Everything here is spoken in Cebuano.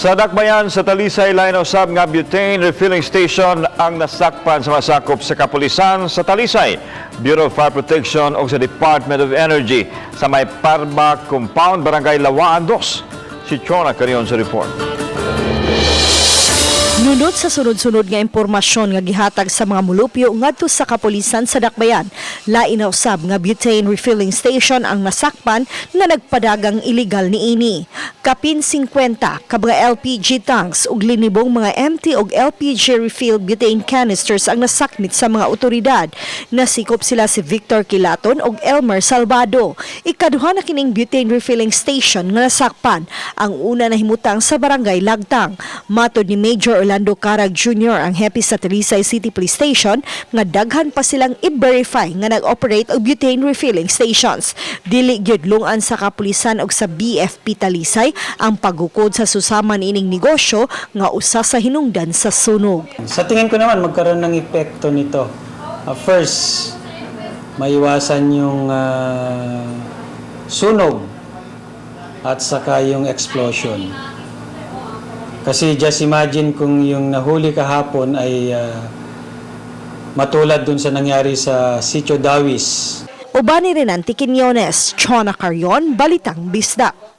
Sa Dakbayan sa Talisay, lain usab nga butane refilling station ang nasakpan sa masakop sa kapulisan sa Talisay, Bureau of Fire Protection o sa Department of Energy sa may Parba Compound, Barangay Lawaan 2. Si Chona Carion sa report. Nunod sa sunod-sunod nga impormasyon nga gihatag sa mga mulupyo ngadto sa kapulisan sa Dakbayan, lain na usab nga butane refilling station ang nasakpan nga nagpadagang illegal niini. Kapin 50 ka mga LPG tanks ug linibong mga empty og LPG refill butane canisters ang nasakmit sa mga otoridad. Nasikop sila si Victor Kilaton ug Elmer Salvado. Ikaduha na kining butane refilling station nga nasakpan. Ang una nahimutang sa Barangay Lagtang. Matod ni Major Orlando Carag Jr., ang hepe sa Talisay City Police Station, nga daghan pa silang i-verify nga nag-operate og butane refilling stations. Dili gyud lungan sa kapulisan og sa BFP Talisay ang paghukod sa susaman ining negosyo nga usa sa hinungdan sa sunog. Sa tingin ko naman, magkaroon ng epekto nito. First, maiwasan yung sunog at saka yung explosion. Kasi just imagine kung yung nahuli kahapon ay matulad dun sa nangyari sa Sitio Dawis. Uban ni Renante Quiñones, Chona Carion, Balitang Bisdak.